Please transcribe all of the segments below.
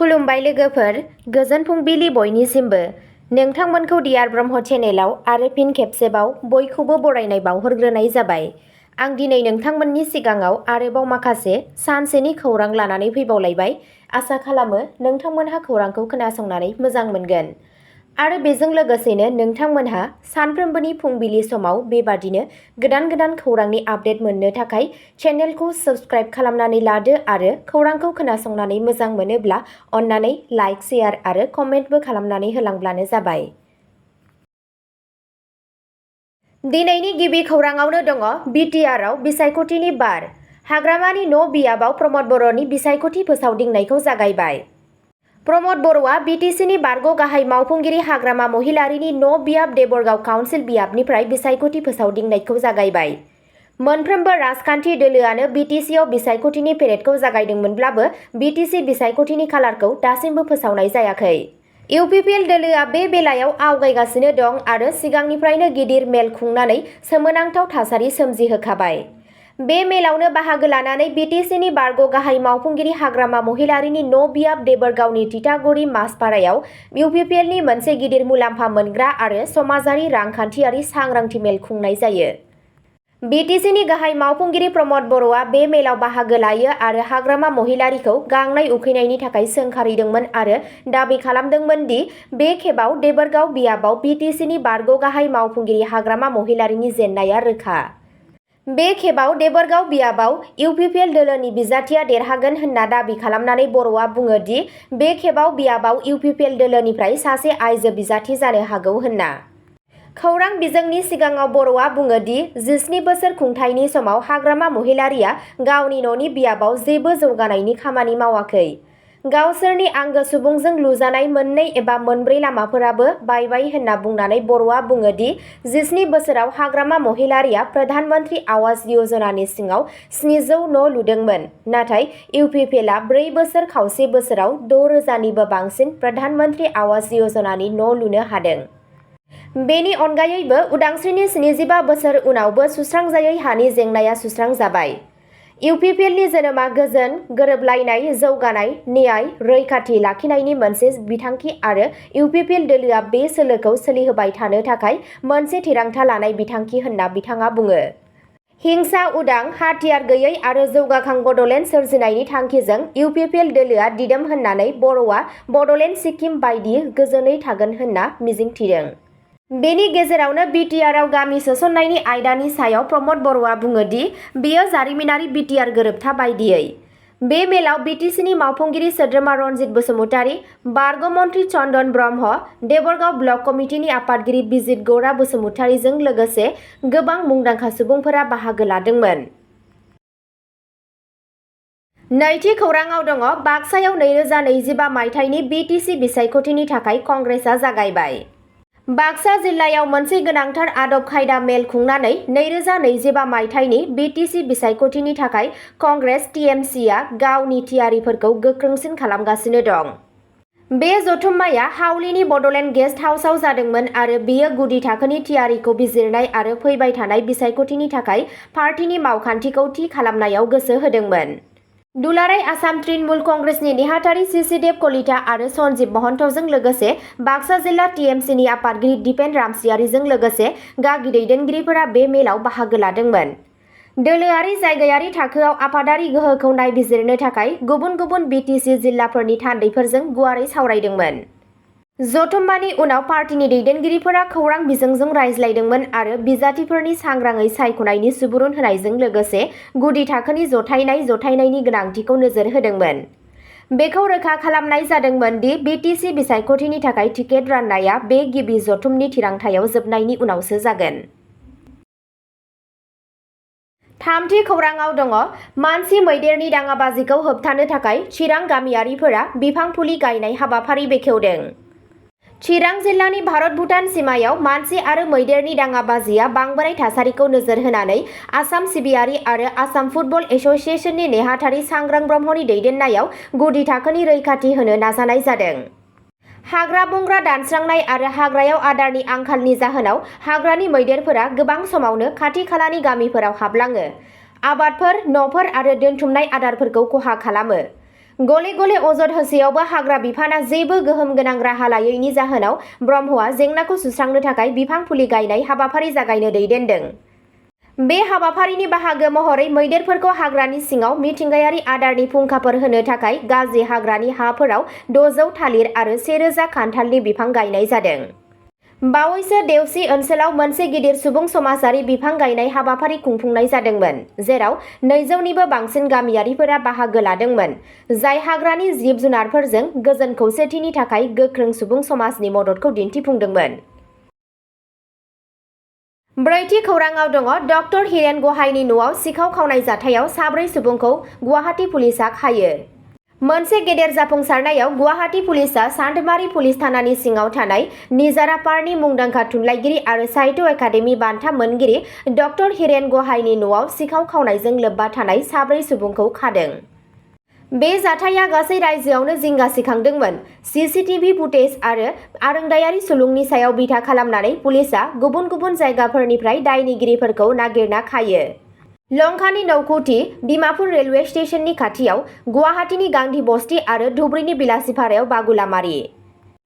खुलुमबाय लोगोफोर, गोजोन फुंबिलि बयनिसिमबो। नोंथांमोनखौ डियार ब्रह्म चेनेलाव आरो फिन खेबसेबाव बयखौबो बरायनाय बावहरग्रोनाय जाबाय। आं दिनै नोंथांमोननि सिगाङाव आरोबाव माखासे सानसेनि खौरां लानानै फैबावलायबाय। आसा खालामो नोंथांमोनहा खौरांखौ खोनासंनानै मोजां मोनगोन। आरो बेजों लोगोसेनो नोंथांमोनहा सानफ्रोमबोनि फुंबिलि समाव बेबादिनो गोदान गोदान खौरांनि आपडेट मोननो थाखाय चेनेलखौ साबस्क्राइब खालामनानै लादो आरो खौरांखौ खोनासंनानै मोजां मोनोब्ला अन्नानै लाइक, शेयार आरो कमेन्टबो खालामनानै होलांब्लानो जाबाय। दिनैनि गिबि खौराङावनो दङ बिटिआरआव बिसायख'थिनि बार। हाग्रामानि न' बियाबाव प्रमद बर'नि बिसायख'थि फोसावदिंनायखौ जागायबाय। प्रमद बर'आ बिटिसिनि बारग' गाहाय मावफुंगिरि हाग्रामा महिलारीनि न' बियाब देबरगाव काउन्सिल बियाबनिफ्राय बिसायख'थि फोसावदिंनायखौ जागायबाय। मोनफ्रोमबो राजखान्थि दोलोआनो बिटिसिआव बिसायख'थिनि पेरेडखौ जागायदोंमोनब्लाबो बिटिसि बिसायख'थिनि खालारखौ दासिमबो फोसावनाय जायाखै। UPPL दोलोआ बे बेलायाव आवगायगासिनो दं आरो सिगांनिफ्रायनो गिदिर मेल खुंनानै सोमोनांथाव थासारि सोमजिहोखाबाय। बे मेलावनो बाहागो लानानै बिटिसिनि बारग' गाहाय मावफुंगिरि हाग्रामा महिलारीनि न' बियाब देबरगावनि तितागुरि माजपारायाव UPPLनि मोनसे गिदिर मुलाम्फा मोनग्रा आरो समाजारि रांखान्थियारि सांग्रांथि मेल खुंनाय जायो। बिटिसिनि गाहाय मावफुंगिरि प्रमद बर'आ बे मेलाव बाहागो लायो आरो हाग्रामा महिलारीखौ गांनाय उखैनायनि थाखाय सोंखारिदोंमोन आरो दाबि खालामदोंमोन दि बे खेबाव देबरगाव बियाबाव बिटिसिनि बारग' गाहाय मावफुंगिरि हाग्रामा महिलारीनि जेननाया रोखा। बे खेबाव देबरगाव बियाबाव UPPL दोलोनि बिजाथिया देरहागोन होनना दाबि खालामनानै बर'आ बुङो दि बे खेबाव बियाबाव UPPL दोलोनिफ्राय सासे आइजो बिजाथि जानो हागौ होनना। खौरां बिजोंनि सिगाङाव बर'आ बुङो दि 17 बोसोर खुंथायनि समाव हाग्रामा महिलारीया गावनि न'नि बियाबाव जेबो जौगानायनि खामानि मावाखै। गावसोरनि आंगो सुबुंजों लुजानाय मोननै एबा मोनब्रै लामाफोराबो बायबाय होनना बुंनानै बर'आ बुङो दि 17 बोसोराव हाग्रामा महिलारीया प्रधान मन्त्रि आवास योजनानि सिङाव 700 न' लुदोंमोन, नाथाय UPPLआ 4 बोसोर खावसे बोसोराव 6,000निबो बांसिन प्रधान मन्त्रि आवास योजनानि न' लुनो हादों। बेनि अनगायैबो उदांस्रिनि 75 बोसोर उनावबो सुस्रांजायै हानि जेंनाया सुस्रांजाबाय। UPPLनि जोनोमा गोजोन, गोरोबलायनाय, जौगानाय, न्याय, रैखाथि लाखिनायनि मोनसे बिथांखि आरो UPPL दोलोआ बे सोलोखौ सोलिहोबाय थानो थाखाय मोनसे थिरांथा लानाय बिथांखि होनना बिथाङा बुङो। हिंसा उदां, हाथियार गैयै आरो जौगाखां बड'लेण्ड सोरजिनायनि थांखिजों UPPL दोलोआ दिदोम होननानै बर'आ बड'लेण्ड सिक्किम बायदि गोजोनै थागोन होनना मिजिंथिदों। बेनि गेजेरावनो बिटिआरआव गामि सोसननायनि आयदानि सायाव प्रमद बर'आ बुङो दि बेयो जारिमिनारि बिटिआर गोरोबथा बायदियै। बे मेलाव बिटिसिनि मावफुंगिरि सोद्रोमा रनजित बसुमतारी, बारग' मन्त्रि चन्दन ब्रह्म, देबरगाव ब्लक कमिटिनि आफादगिरि बिजित गौरा बसुमतारीजों लोगोसे गोबां मुंदांखा सुबुंफोरा बाहागो लादोंमोन। नैथि खौराङाव दङ बाक्सायाव 2025 मायथाइनि बिटिसि बिसायख'थिनि थाखाय कंग्रेसआ जागायबाय। बाक्सा जिल्लायाव मोनसे गोनांथार आदब खायदा मेल खुंनानै 2025 मायथाइनि बिटिसि बिसायख'थिनि थाखाय कंग्रेस TMCआ गावनि थियारिफोरखौ गोख्रोंसिन खालामगासिनो दं। बे जथुम्माया हावलिनि बड'लेण्ड गेस्ट हाउसआव जादोंमोन आरो बेयो गुदि थाखोनि थियारिखौ बिजिरनाय आरो फैबाय थानाय बिसायख'थिनि थाखाय पार्टीनि मावखान्थिखौ थि खालामनायाव गोसो होदोंमोन। दुलाराय आसाम तृणमूल कंग्रेसनि नेहाथारि शिशिदेव कलिता आरो सन्जीब महन्तजों लोगोसे बाक्सा जिल्ला TMCनि आफादगिरि दिपेन रामसियारिजों लोगोसे गागि दैदेनगिरिफोरा बे मेलाव बाहागो लादोंमोन। दोलोआरि जायगायारि थाखोआव आफादारि गोहोखौ नायबिजिरनो थाखाय गुबुन गुबुन बिटिसि जिल्लाफोरनि थान्दैफोरजों गुवारै सावरायदोंमोन। जथुम्मानि उनाव पार्टीनि दैदेनगिरिफोरा खौरां बिजोंजों रायज्लायदोंमोन आरो बिजाथिफोरनि सांग्राङै सायख'नायनि सुबुरुन होनायजों लोगोसे गुदि थाखोनि जथायनायनि गोनांथिखौ नोजोर होदोंमोन। बेखौ रोखा खालामनाय जादोंमोन दि बिटिसि बिसायख'थिनि थाखाय टिकेट राननाया बे गिबि जथुमनि थिरांथायाव जोबनायनि उनावसो जागोन। थामथि खौराङाव दङ मानसि मैदेरनि दाङाबाजिखौ होबथानो थाखाय चिरां गामियारिफोरा बिफां फुलि गायनाय हाबाफारि बेखेवदों। चिरां जिल्लानि भारत-भुटान सिमायाव मानसि आरो मैदेरनि दाङाबाजिया बांबोनाय थासारिखौ नोजोर होनानै आसाम सिबियारि आरो आसाम फुटबल एस'सिएशननि नेहाथारि सांग्रां ब्रह्मनि दैदेननायाव गुदि थाखोनि रैखाथि होनो नाजानाय जादों। हाग्रा-बंग्रा दानस्रांनाय आरो हाग्रायाव आदारनि आंखालनि जाहोनाव हाग्रानि मैदेरफोरा गोबां समावनो खाथि-खालानि गामिफोराव हाबलाङो, आबादफोर, न'फोर आरो दोनथुमनाय आदारफोरखौ खहा खालामो। गले गले अजद होसेयावबो हाग्रा बिफाना जेबो गोहोम गोनां राहा लायैनि जाहोनाव ब्रह्मआ जेंनाखौ सुस्रांनो थाखाय बिफां फुलि गायनाय हाबाफारि जागायनो दैदेनदों। बे हाबाफारिनि बाहागो महरै मैदेरफोरखौ हाग्रानि सिङाव मिथिंगायारि आदारनि फुंखाफोर होनो थाखाय गाज्रि हाग्रानि हाफोराव 600 थालिर आरो 1000 खान्थालनि बिफां गायनाय जादों। बावैसो देवसि ओनसोलाव मोनसे गिदिर सुबुं समाजारि बिफां गायनाय हाबाफारि खुंफुंनाय जादोंमोन, जेराव 200निबो बांसिन गामियारिफोरा बाहागो लादोंमोन, जाय हाग्रानि जिब-जुनारफोरजों गोजोन खौसेथिनि थाखाय गोख्रों सुबुं समाजनि मददखौ दिन्थिफुंदोंमोन। ब्रैथि खौराङाव दङ डक्टर हिरेन गहायनि न'आव सिखाव खावनाय जाथायाव 4 सुबुंखौ गुवाहाटी पुलिसआ खायो। मोनसे गेदेर जाफुंसारनायाव गुवाहाटी पुलिसआ सान्दमारि पुलिस थानानि सिङाव थानाय निजारापारनि मुंदांखा थुनलाइगिरि आरो साहित्य एकाडेमि बान्था मोनगिरि डक्टर हिरेन गहायनि न'आव सिखाव खावनायजों लोब्बा थानाय 4 सुबुंखौ खादों। बे जाथाया गासै रायजोआवनो जिंगा सिखांदोंमोन। सीसीटीवी फुटेज आरो आरोंदायारि सुलुंनि सायाव बिथा खालामनानै पुलिसआ गुबुन गुबुन जायगाफोरनिफ्राय दायनिगिरिफोरखौ नागिरना खायो। लंकानि नौकुथि, डिमापुर रेलवे स्टेशननि खाथियाव, गुवाहाटीनि गांधी बस्ति आरो धुबुरीनि बिलासिपारायाव बागुलामारि।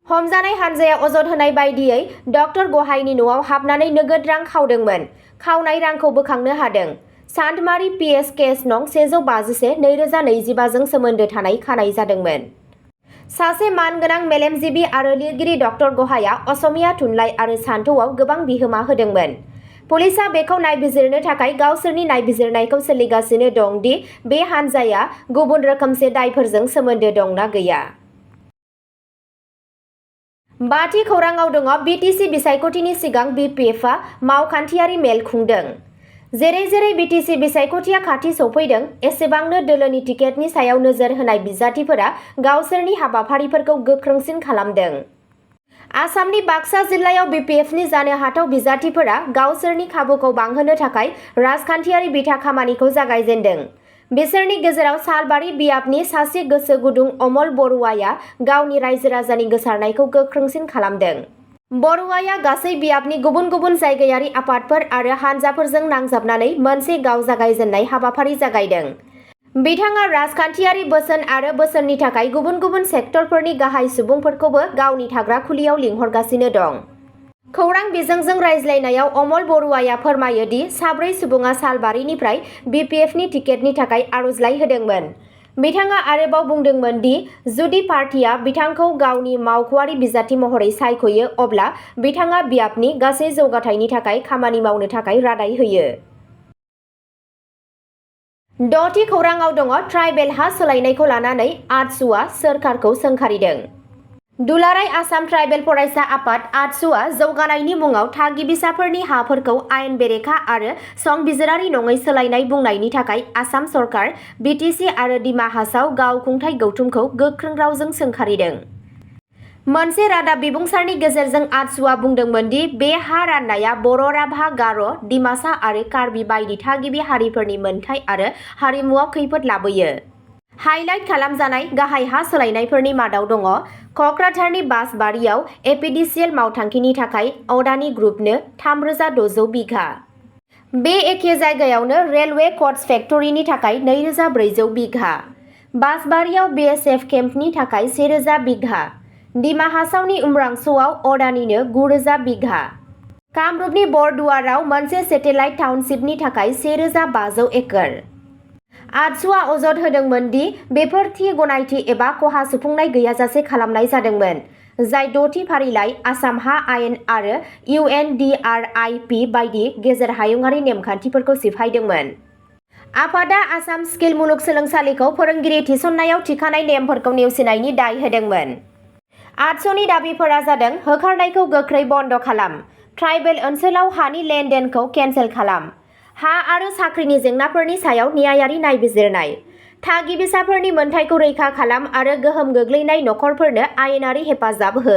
हमजानाय हानजाया अजद होनाय बायदियै डक्टर गहायनि न'आव हाबनानै नोगोद रां खावदोंमोन। खावनाय रांखौ बोखांनो हादों। सान्दमारि पीएस केस नं 151/2025 जों सोमोन्दो थानाय खानाय जादोंमोन। सासे मानगोनां मेलेमजिबि आरो लिरगिरि डक्टर गहाया असमिया थुनलाइ आरो सानथौआव गोबां बिहोमा होदोंमोन। पुलिसआ बेखौ नायबिजिरनो थाखाय गावसोरनि नायबिजिरनायखौ सोलिगासिनो दं दि बे हानजाया गुबुन रोखोमसे दायफोरजों सोमोन्दो दं ना गैया। बाथि खौराङाव दङ बीटीसी बिसायख'थिनि सिगां बीपीएफआ मावखान्थियारि मेल खुंदों। जेरै जेरै बीटीसी बिसायख'थिया खाथि सौफैदों, एसेबांनो दोलोनि टिकेटनि सायाव नोजोर होनाय बिजाथिफोरा गावसोरनि हाबाफारिफोरखौ गोख्रोंसिन खालामदों। आसामनि बाक्सा जिल्लायाव बीपीएफनि जानो हाथाव बिजाथिफोरा गावसोरनि खाबुखौ बांहोनो थाखाय राजखान्थियारि बिथा खामानिखौ जागायजेनदों। बिसोरनि गेजेराव सालबारि बियाबनि सासे गोसो गुदुं अमल बरुवाया गावनि रायजो-राजानि गोसारनायखौ गोख्रोंसिन खालामदों। बरुवाया गासै बियाबनि गुबुन गुबुन जायगायारि आफादफोर आरो हानजाफोरजों नांजाबनानै मोनसे गाव जागायजेननाय हाबाफारि जागायदों। बिथाङा राजखान्थियारि बोसोन आरो बोसोननि थाखाय गुबुन गुबुन सेक्टरफोरनि गाहाय सुबुंफोरखौबो गावनि थाग्रा खुलियाव लिंहरगासिनो दं। खौरां बिजोंजों रायज्लायनायाव अमल बरुवाया फोरमायो दि 4 सुबुङा सालबारिनिफ्राय बीपीएफनि टिकेटनि थाखाय आर'जलाइ होदोंमोन। बिथाङा आरोबाव बुंदोंमोन दि जुदि पार्टिया बिथांखौ गावनि मावख'आरि बिजाथि महरै सायख'यो अब्ला बिथाङा बियाबनि गासै जौगाथायनि थाखाय खामानि मावनो थाखाय रादाय होयो। 6थि खौराङाव दङ ट्राइबेल हा सोलायनायखौ लानानै आजसुआ सोरखारखौ सोंखारिदों। दुलाराय आसाम ट्राइबेल फरायसा आफाद आजसुआ जौगानायनि मुङाव थागिबिसाफोरनि हाफोरखौ आयेन बेरेखा आरो संबिजिरारि नङै सोलायनाय बुंनायनि थाखाय आसाम सरकार, बीटीसी आरो दिमा हासाव गावखुंथाय गौथुमखौ गोख्रों रावजों सोंखारिदों। मोनसे रादाब बिबुंसारनि गेजेरजों आजसुआ बुंदोंमोन दि बे हा राननाया बर', राभा, गार', दिमासा आरो कार्बि बायदि थागिबि हारिफोरनि मोनथाय आरो हारिमुआव खैफोद लाबोयो। हाइलाइट खालामजानाय गाहाय हा सोलायनायफोरनि मादाव दङ कक्राझारनि बासबारियाव एपिडिसिएल मावथांखिनि थाखाय अदानि ग्रुपनो 3600 बिघा। बे एखे जायगायावनो रेलवे कच फेक्टरिनि थाखाय 2400 बिघा। बासबारियाव बीएसएफ केम्पनि थाखाय 1000 बिघा। दिमा हासावनि उमरांस'आव अदानिनो 9000 बिघा। कामरुपनि बरदुवाराव मोनसे सेटेलाइट टाउनशिपनि थाखाय 1500 एकड़। आजसुआ अजद होदोंमोन दि बेफोर थि गनायथि एबा खहा सुफुंनाय गैयाजासे खालामनाय जादोंमोन, जाय 6थि फारिलाइ, आसाम हा आयेन आरो UNDRIP बायदि गेजेर हायुंआरि नेमखान्थिफोरखौ सिफायदोंमोन। आफादा आसाम स्किल मुलुगसोलोंसालिखौ फोरोंगिरि थिसननायाव थिखानाय नेमफोरखौ नेवसिनायनि दाय होदोंमोन। आजसुनि दाबिफोरा जादों होखारनायखौ गोख्रै बन्द खालाम, ट्राइबेल ओनसोलाव हानि लेन-देनखौ केन्सेल खालाम, हा आरो साख्रिनि जेंनाफोरनि सायाव न्यायारि नायबिजिरनाय, थागिबिसाफोरनि मोनथायखौ रैखा खालाम आरो गोहोम गोग्लैनाय नखरफोरनो आयेनारि हेफाजाब हो।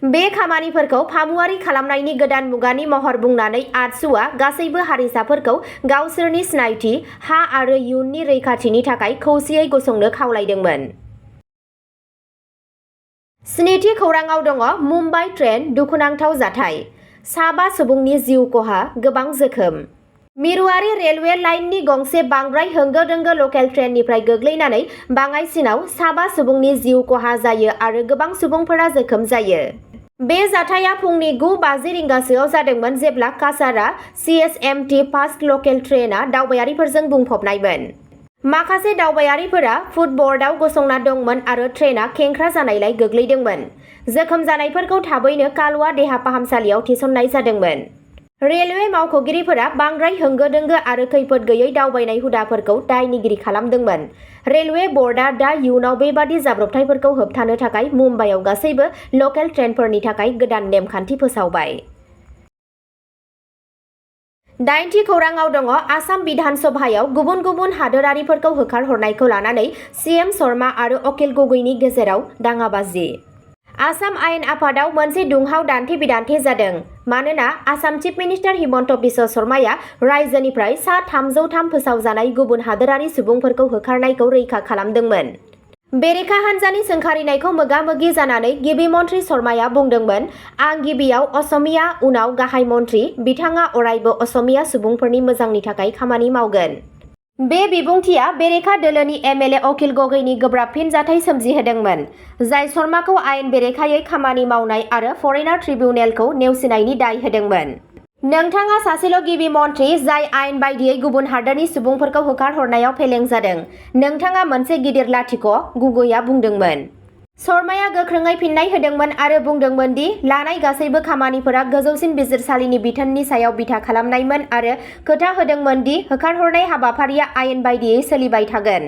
बे खामानिफोरखौ फामुवारि खालामनायनि गोदान मुगानि महर बुंनानै आजसुआ गासैबो हारिसाफोरखौ गावसोरनि सिनायथि, हा आरो इयुननि रैखाथिनि थाखाय खौसेयै गसंनो खावलायदोंमोन। 7थि खौराङाव दङ मुम्बाइ ट्रेन दुखुनांथाव जाथाय, 5 सुबुंनि जिउ खहा, गोबां जोखोम। मिरुआरि रेलवे लाइननि गंसे बांद्राय होंगो दोंगो लकेल ट्रेननिफ्राय गोग्लैनानै बाङाइसिनाव साबा सुबुंनि जिउ खहा जायो आरो गोबां सुबुंफोरा जोखोम जायो। बे जाथाया फुंनि 9:50 रिंगासोआव जादोंमोन जेब्ला कासारा CSMT फास्ट लकेल ट्रेनआ दावबायारिफोरजों बुंफबनायमोन। माखासे दावबायारिफोरा फुटबर्डआव गसंना दंमोन आरो ट्रेनआ खेंख्रा जानायलाय गोग्लैदोंमोन। जोखोम जानायफोरखौ थाबैनो कालवा देहा फाहामसालियाव थिसननाय जादोंमोन। रेलवे मावख'गिरिफोरा बांद्राय होंगो दोंगो आरो खैफोद गैयै दावबायनाय हुदाफोरखौ दायनिगिरि खालामदोंमोन। रेलवे बर्डआ दा इयुनाव बेबादि जाब्रबथायफोरखौ होबथानो थाखाय मुम्बाइआव गासैबो लकेल ट्रेनफोरनि थाखाय गोदान नेमखान्थि फोसावबाय। 8थि खौरांआव दङ आसाम बिधान सभायाव गुबुन गुबुन हादोरारिफोरखौ होखारहरनायखौ लानानै CM शर्मा आरो अखिल गगैनि गेजेराव दाङाबाजि। आसाम आयेन आफादाव मोनसे दुंहाव दान्थे-बिदान्थे जादों मानोना आसाम चिफ मिनिस्टार हिमन्त बिश्व शर्माया रायजोनिफ्राय सा 303 फोसावजानाय गुबुन हादोरारि सुबुंफोरखौ होखारनायखौ रैखा खालामदोंमोन। बेरेखा हान्जानि सोंखारिनायखौ मोगा-मोगि जानानै गिबि मन्थ्रि शर्माया बुंदोंमोन, आं गिबियाव असमिया उनाव गाहाय मन्थ्रि, बिथाङा अरायबो असमिया सुबुंफोरनि मोजांनि थाखाय खामानि मावगोन। बे बिबुंथिया बेरेखा दोलोनि MLA अखिल गगैनि गोब्राब फिनजाथाय सोमजिहोदोंमोन, जाय शर्माखौ आयेन बेरेखायै खामानि मावनाय आरो फरेनार ट्रिब्युनेलखौ नेवसिनायनि दाय होदोंमोन। नोंथाङा सासेल' गिबि मन्थ्रि जाय आयेन बायदियै गुबुन हादोरनि सुबुंफोरखौ होखारहरनायाव फेलें जादों। नोंथाङा मोनसे गिदिर लाथिख', गगैआ बुंदोंमोन। शर्माया गोख्रोङै फिननाय होदोंमोन आरो बुंदोंमोन दि लानाय गासैबो खामानिफोरा गोजौसिन बिजिरसालिनि बिथोननि सायाव बिथा खालामनायमोन आरो खोथा होदोंमोन दि होखारहरनाय हाबाफारिया आयेन बायदियै सोलिबाय थागोन।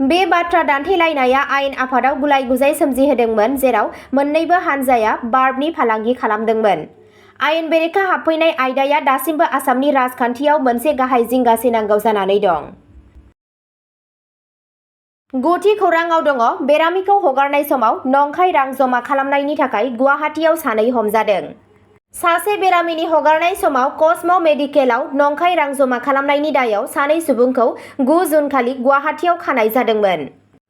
बे बाथ्रा दान्थेलायनाया आयेन आफादाव गुलाय-गुजाय सोमजिहोदोंमोन जेराव मोन्नैबो हानजाया बार्बनि फालांगि खालामदोंमोन। आयेन बेरेखा हाबफैनाय आयदाया दासिमबो आसामनि राजखान्थियाव मोनसे गाहाय जिंगा सिनांगौ जानानै दं। 9थि खौरांआव दङ बेरामिखौ हगारनाय समाव नंखाय रां जमा खालामनायनि थाखाय गुवाहाटीआव सानै हमजादों। सासे बेरामिनि हगारनाय समाव कसम' मेडिकेलाव नंखाय रां जमा खालामनायनि दायाव सानै सुबुंखौ 9 जुन खालि गुवाहाटीआव खानाय जादोंमोन।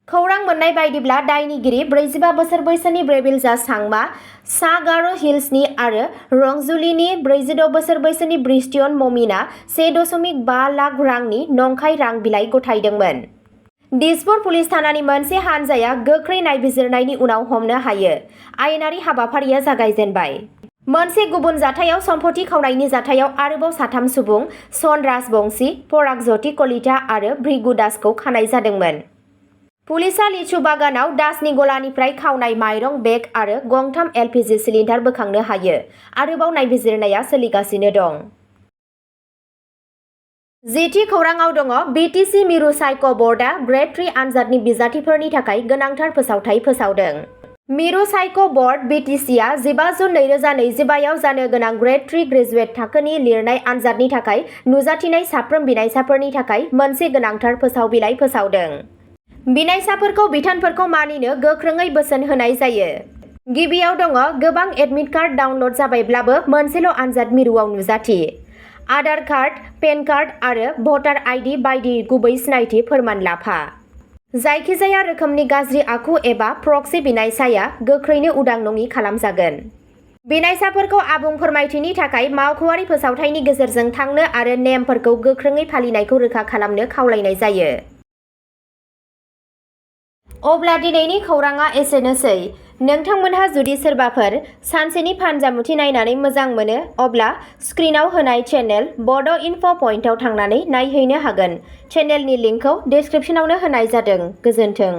खौरां मोननाय बायदिब्ला दायनिगिरि 45 बोसोर बैसोनि ब्रेबिलजा सांमा, सा गार' हिल्सनि आरो रंजुलीनि 46 बोसोर बैसोनि ब्रिस्टियन ममिना 1.5 लाख रांनि नंखाय रां बिलाइ गथायदोंमोन। दिसपुर पुलिस थानानि मोनसे हानजाया गोख्रै नायबिजिरनायनि उनाव हमनो हायो। आयेनारि हाबाफारिया जागायजेनबाय। मोनसे गुबुन जाथायाव सम्पति खावनायनि जाथायाव आरोबाव 3 सुबुं सन राजबंशी, परागज्योति कलिता आरो भृगु दासखौ खानाय जादोंमोन। पुलिसआ लिचु बागानाव दासनि गलानिफ्राय खावनाय माइरं बेग आरो गंथाम LPG सिलिन्डार बोखांनो हायो। आरोबाव नायबिजिरनाया सोलिगासिनो दं। 10थि खौरांआव दङ BTC मिरु साइक' बर्डआ ग्रेड 3 आनजादनि बिजाथिफोरनि थाखाय गोनांथार फोसावथाय फोसावदों। मिरु साइक' बर्ड BTCआ 15 जुन 2025 आव जानो गोनां ग्रेड 3 ग्रेजुवेट थाखोनि लिरनाय आनजादनि थाखाय नुजाथिनाय साफ्रोम बिनायसाफोरनि थाखाय मोनसे गोनांथार फोसाव बिलाइ फोसावदों। बिनायसाफोरखौ बिथोनफोरखौ मानिनो गोख्रोङै बोसोन होनाय जायो। गिबियाव दङ गोबां एडमिट कार्ड डाउनल'ड जाबायब्लाबो मोनसेल' आनजाद मिरुआव नुजाथि। आधार कार्ड, पेन कार्ड आरो भटार ID बायदि गुबै सिनायथि फोरमान लाफा। जायखिजाया रोखोमनि गाज्रि आखु एबा प्रक्सि बिनायसाया गोख्रैनो उदां नङि खालामजागोन। बिनायसाफोरखौ आबुं फोरमायथिनि थाखाय मावख'आरि फोसावथायनि गेजेरजों थांनो आरो नेमफोरखौ गोख्रोङै फालिनायखौ रोखा खालामनो खावलायनाय जायो। अब्ला दिनैनि खौरांआ एसेनोसै। नोंथांमोनहा जुदि सोरबाफोर सानसेनि फानजामुथि नायनानै मोजां मोनो अब्ला स्क्रिनाव होनाय चेनेल बड' इनफ' पइन्टआव थांनानै नायहैनो हागोन। चेनेलनि लिंकखौ डिस्क्रिप्शनावनो होनाय जादों। गोजोन्थों।